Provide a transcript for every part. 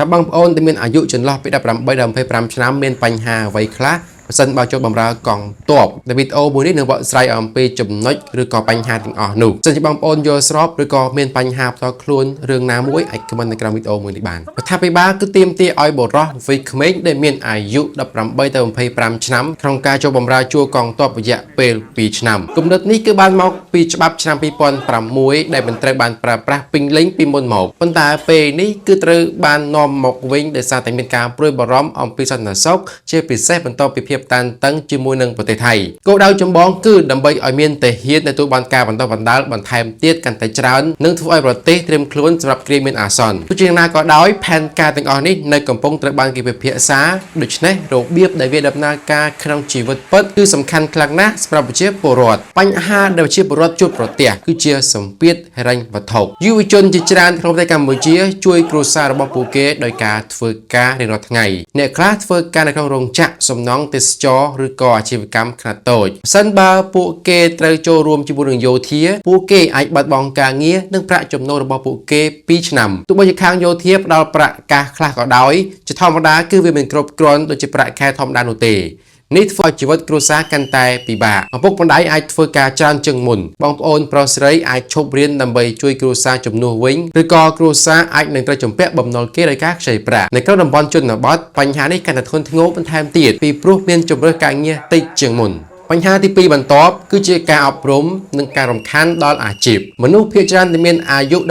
តើបងប្អូនដែលមានអាយុចន្លោះពី18ដល់25ឆ្នាំមានបញ្ហាអ្វីខ្លះប្រសិនបើចូលបម្រើកងទ័ពនៅវីដេអូមួយនេះនឹងបកស្រាយអំពីចំណុចឬក៏បញ្ហាទាំងអស់នោះសិនជាបងប្អូនយល់ស្របឬក៏មានបញ្ហាផ្ទាល់ខ្លួនរឿងណាមួយអាច comment នៅក្រោមវីដេអូមួយនេះបានរដ្ឋាភិបាលគឺទាមទារឲ្យបុរសវ័យក្មេងដែលមានអាយុ18ទៅ25ឆ្នាំក្នុងការចូលបម្រើជួរកងទ័ពរយៈពេល2ឆ្នាំគំនិតនេះគឺបានមកពីច្បាប់ឆ្នាំ2006ដែលមិនត្រូវបានប្រើប្រាស់ពេញលេញពីមុនមកប៉ុន្តែពេលនេះគឺត្រូវបាននាំមកវិញដោយសារតែមានការព្រួយបារម្ភអំពីសន្តិសុខជាពិសេសបន្ទាប់ពីភាពតានតឹងជាមួយនឹងប្រទេសថៃគោលដៅចម្បងគឺដើម្បីឲ្យមានទាហានទទួលបានការបណ្ដុះបណ្ដាលបន្ថែមទៀតកាន់តែច្រើននិងធ្វើឲ្យប្រទេសត្រៀមខ្លួនសម្រាប់គ្រាមានអាសន្នទោះជាយ៉ាងណាក៏ដោយផែនការទាំងអស់នេះនៅកំពុងត្រូវបានគេពិភាក្សាដូច្នេះរបៀបដែលវាដំណើរការក្នុងជីវិតពិតគឺសំខាន់ខ្លាំងណាស់សម្រាប់ប្រជាពលរដ្ឋបញ្ហាដែលប្រជាពលរដ្ឋជួបប្រទះគឺជាសម្ពាធហិរញ្ញវត្ថុយុវជនជាច្រើនក្នុងប្រទេសកម្ពុជាជួយគ្រួសាររបស់ពួកគេដោយការធ្វើការរៀងរាល់ថ្ងៃអ្នកខ្លះធ្វើការនៅក្នុងរោងចក្រសំណង់ទេសចរឬក៏អាជីវកម្មខ្នាតតូចប្រសិនបើពួកគេត្រូវចូលរួមជាមួយនឹងយោធាពួកគេអាចបាត់បង់ការងារនិងប្រាក់ចំណូលរបស់ពួកគេ2ឆ្នាំទោះបីជាខាងយោធាផ្ដល់ប្រាក់កាសខ្លះក៏ដោយជាធម្មតាគឺវាមិនគ្រប់គ្រាន់ដូចជាប្រាក់ខែធម្មតានោះទេនេះធ្វើឲ្យជីវិតគ្រួសារកាន់តែពិបាកឪពុកម្ដាយអាចធ្វើការច្រើនជាងមុនបងប្អូនប្រុសស្រីអាចឈប់រៀនដើម្បីជួយគ្រួសារជំនួសវិញឬក៏គ្រួសារអាចនឹងត្រូវជំពាក់បំណុលគេដោយការខ្ចីប្រាក់នៅក្នុងតំបន់ជនបទបញ្ហានេះកាន់តែធ្ងន់ធ្ងរបន្ថែមទៀតពីព្រោះមានជម្រើសការងារតិចជាងមុនបញ្ហាទី2បន្ទាប់គឺជាការអប់រំនិងការរំខានដល់អាជីពមនុស្សភាគច្រើនដែលមានអាយុ18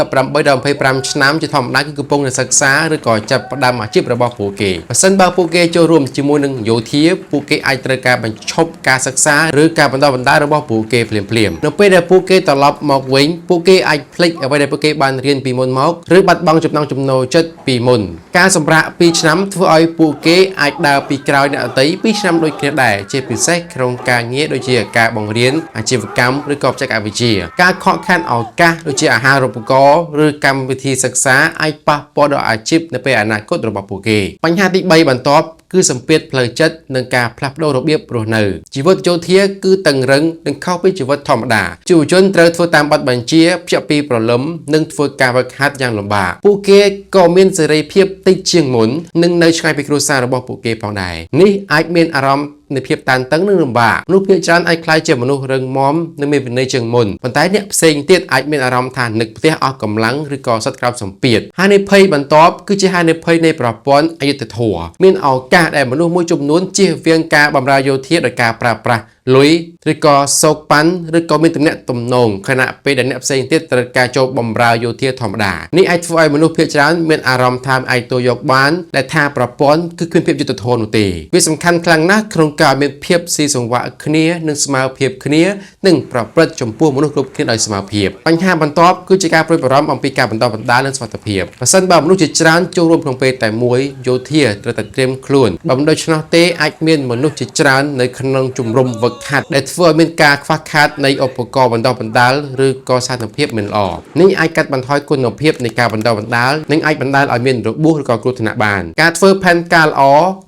ដល់25ឆ្នាំជាធម្មតាគឺកំពុងតែសិក្សាឬក៏ចាប់ផ្ដើមអាជីពរបស់ពួកគេប្រសិនបើពួកគេចូលរួមជាមួយនឹងយោធាពួកគេអាចត្រូវការបញ្ឈប់ការសិក្សាឬការបណ្ដុះបណ្ដាលរបស់ពួកគេភ្លាមៗនៅពេលដែលពួកគេត្រឡប់មកវិញពួកគេអាចភ្លេចអ្វីដែលពួកគេបានរៀនពីមុនមកឬបាត់បង់ចំណង់ចំណូលចិត្តពីមុនការសម្រាក2ឆ្នាំធ្វើឲ្យពួកគេអាចដើរពីក្រោយអ្នកដទៃ2ឆ្នាំដូចគ្នាដែរជាពិសេសក្នុងការងារដូចជាការបង្រៀនអាជីវកម្មឬក៏បច្ចេកវិទ្យាការខកខានឱកាសដូចជាអាហារូបករណ៍ឬកម្មវិធីសិក្សាអាចប៉ះពាល់ដល់អាជីពនៅពេលអនាគតរបស់ពួកគេបញ្ហាទី3បន្ទាប់គឺសម្ពាធផ្លូវចិត្តនិងការផ្លាស់ប្ដូររបៀបរស់នៅជីវិតយោធាគឺតឹងរឹងនិងខុសពីជីវិតធម្មតាយុវជនត្រូវធ្វើតាមបទបញ្ជាភ្ជាប់ពីព្រលឹមនិងធ្វើការវឹកហាត់យ៉ាងលំបាកពួកគេក៏មានសេរីភាពតិចជាងមុននិងនៅឆ្ងាយពីគ្រួសាររបស់ពួកគេផងដែរនេះអាចមានអារម្មណ៍នៃភាពតានតឹងនិងលំបាកមនុស្សភាគច្រើនអាចក្លាយជាមនុស្សរឹងមាំនិងមានវិន័យជាងមុនប៉ុន្តែអ្នកផ្សេងទៀតអាចមានអារម្មណ៍ថានឹកផ្ទះអស់កម្លាំងឬក៏សត្វក្រោមសម្ពាធហានិភ័យបន្ទាប់គឺជាហានិភ័យនៃប្រព័ន្ធអយុត្តិធម៌មានឱកាសដែលមនុស្សមួយចំនួនជៀសវាងការបម្រើយោធាដោយការប្រើប្រាស់លុយឬក៏សោកប៉ាន់ឬក៏មានទំនាក់ទំនងខណៈពេលដែលអ្នកផ្សេងទៀតត្រូវការចូលបម្រើយោធាធម្មតានេះអាចធ្វើឲ្យមនុស្សភាគច្រើនមានអារម្មណ៍ថាអាចទទួលយកបានដែលថាប្រព័ន្ធគឺគ្មានភាពយុត្តិធម៌នោះទេវាសំខាន់ខ្លាំងណាស់ក្នុងការមានភាពស៊ីសង្វាក់គ្នានិងស្មើភាពគ្នានិងប្រព្រឹត្តចំពោះមនុស្សគ្រប់គ្នាដោយស្មើភាពបញ្ហាបន្ទាប់គឺជាការព្រួយបារម្ភអំពីការបណ្ដុះបណ្ដាលនិងសុវត្ថិភាពប្រសិនបើមនុស្សជាច្រើនចូលរួមក្នុងពេលតែមួយយោធាត្រូវតែត្រៀមខ្លួនបើមិនដូច្នោះទេអាចមានមនុស្សជាច្រើននៅក្នុងជំរំវឹកហាត់ដែលធ្វើឲ្យមានការខ្វះខាតនៃឧបករណ៍បណ្ដុះបណ្ដាលឬក៏ស្ថានភាពមិនល្អនេះអាចកាត់បន្ថយគុណភាពនៃការបណ្ដុះបណ្ដាលនិងអាចបណ្ដាលឲ្យមានរបួសឬក៏គ្រោះថ្នាក់បានការធ្វើផែនការល្អ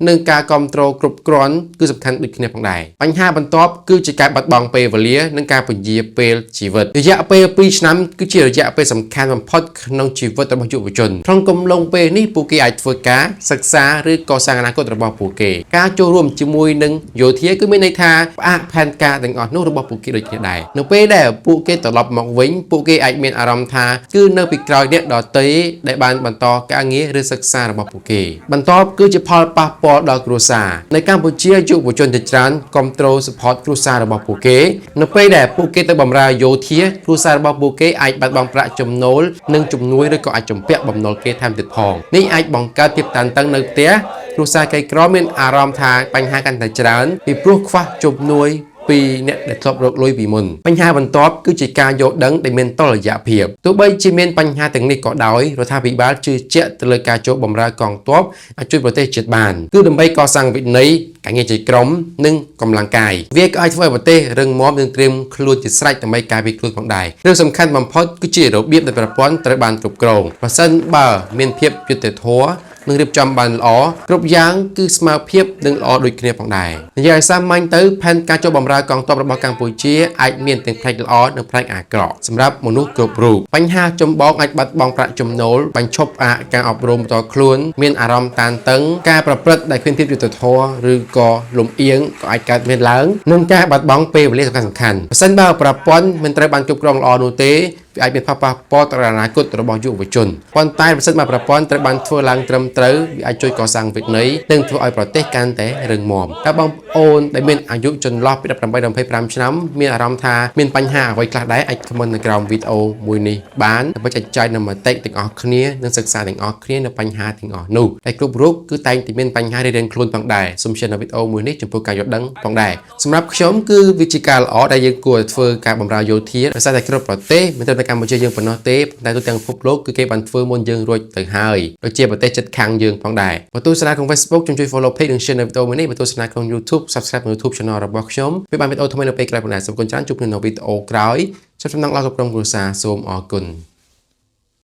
និងការគ្រប់គ្រងគ្រប់គ្រាន់គឺសំខាន់ដូចគ្នាផងដែរបញ្ហាបន្ទាប់គឺជាការបាត់បង់ពេលវេលានិងការពន្យាពេលជីវិតរយៈពេល2ឆ្នាំគឺជារយៈពេលសំខាន់បំផុតក្នុងជីវិតរបស់យុវជនក្នុងកំឡុងពេលនេះពួកគេអាចធ្វើការសិក្សាឬក៏សាងអនាគតរបស់ពួកគេការចូលរួមជាមួយនឹងយោធាគឺមានន័យថាផ្អាកផែនការទាំងអស់នោះរបស់ពួកគេដូចគ្នាដែរនៅពេលដែលពួកគេត្រឡប់មកវិញពួកគេអាចមានអារម្មណ៍ថាគឺនៅពីក្រោយអ្នកដទៃដែលបានបន្តការងារឬសិក្សារបស់ពួកគេបន្ទាប់គឺជាផលប៉ះពាល់ដល់គ្រួសារនៅកម្ពុជាយុវជនជាច្រើនគ្រប់គ្រង support គ្រួសាររបស់ពួកគេនៅពេលដែលពួកគេទៅបម្រើយោធាគ្រួសាររបស់ពួកគេអាចបាត់បង់ប្រាក់ចំណូលនិងជំនួយឬក៏អាចជំពាក់បំណុលគេថែមទៀតផងនេះអាចបង្កើតភាពតានតឹងនៅផ្ទះគ្រួសារក្រីក្រមានអារម្មណ៍ថាបញ្ហាកាន់តែច្រើនពីព្រោះខ្វះជំនួយពីអ្នកដែលធ្លាប់រកលុយពីមុនបញ្ហាបន្ទាប់គឺជាការយល់ដឹងដែលមានតុល្យភាពទោះបីជាមានបញ្ហាទាំងនេះក៏ដោយរដ្ឋាភិបាលជឿជាក់ទៅលើការចូលបម្រើកងទ័ពអាចជួយប្រទេសជាតិបានគឺដើម្បីកសាងវិន័យការងារជាក្រុមនិងកម្លាំងកាយវាក៏អាចធ្វើឲ្យប្រទេសរឹងមាំនិងត្រៀមខ្លួនជាស្រេចដើម្បីការពារខ្លួនផងដែររឿងសំខាន់បំផុតគឺជារបៀបដែលប្រព័ន្ធត្រូវបានគ្រប់គ្រងប្រសិនបើមានភាពយុត្តិធម៌ និងរៀបចំបានល្អគ្រប់យ៉ាងគឺស្មើភាពនិងល្អដូចគ្នាផងដែរនិយាយឲ្យសាមញ្ញទៅផែនការចូលបម្រើកងទ័ពរបស់កម្ពុជាអាចមានទាំងផ្នែកល្អនិងផ្នែកអាក្រក់សម្រាប់មនុស្សគ្រប់រូបបញ្ហាចម្បងអាចបាត់បង់ប្រាក់ចំណូលបញ្ឈប់អាការអប់រំបន្តខ្លួនមានអារម្មណ៍តានតឹងការប្រព្រឹត្តដែលគ្មានភាពយុត្តិធម៌ឬក៏លំអៀងក៏អាចកើតមានឡើងនិងការបាត់បង់ពេលវេលាសំខាន់ៗប្រសិនបើប្រព័ន្ធមិនត្រូវបានគ្រប់គ្រងល្អនោះទេវាអាចមានផលប៉ះពាល់ដល់អនាគតរបស់យុវជនប៉ុន្តែប្រសិនបើប្រព័ន្ធត្រូវបានធ្វើឡើងត្រឹមត្រូវវាអាចជួយកសាងវិន័យនិងធ្វើឲ្យប្រទេសកាន់តែរឹងមាំតើបងប្អូនដែលមានអាយុចន្លោះពី18ដល់25ឆ្នាំមានអារម្មណ៍ថាមានបញ្ហាអ្វីខ្លះដែរអាច comment នៅក្រោមវីដេអូមួយនេះបានដើម្បីចែកចាយនូវមតិទាំងអស់គ្នានិងសិក្សាទាំងអស់គ្នានៅបញ្ហាទាំងអស់នោះតែគ្រប់រូបគឺតែងតែមានបញ្ហារៀងៗខ្លួនផងដែរសូម share នៅវីដេអូមួយនេះចំពោះការយល់ដឹងផងដែរសម្រាប់ខ្ញុំគឺវាជាការល្អដែលយើងគួរតែធ្វើការបម្រើយោធាដោយសារតែគ្រប់ប្រទេសមិនត្រឹមតែកម្ពុជាយើងប៉ុណ្ណោះទេប៉ុន្តែទូទាំងពិភពលោកគឺគេបានធ្វើមុនយើងរួចទៅហើយដូចជាប្រទេសជិតខាងយើងផងដែរបើទស្សនាក្នុង Facebook សូមជួយ follow page និង share នៅវីដេអូមួយនេះបើទស្សនាក្នុង YouTube subscribe នៅ YouTube channel របស់ខ្ញុំពេលបានវីដេអូថ្មីនៅពេលក្រោយផងដែរសូមអរគុណច្រើនជួបគ្នានៅវីដេអូក្រោយសូមសំណងដល់ក្រុមគ្រួសារសូមអរគុណ។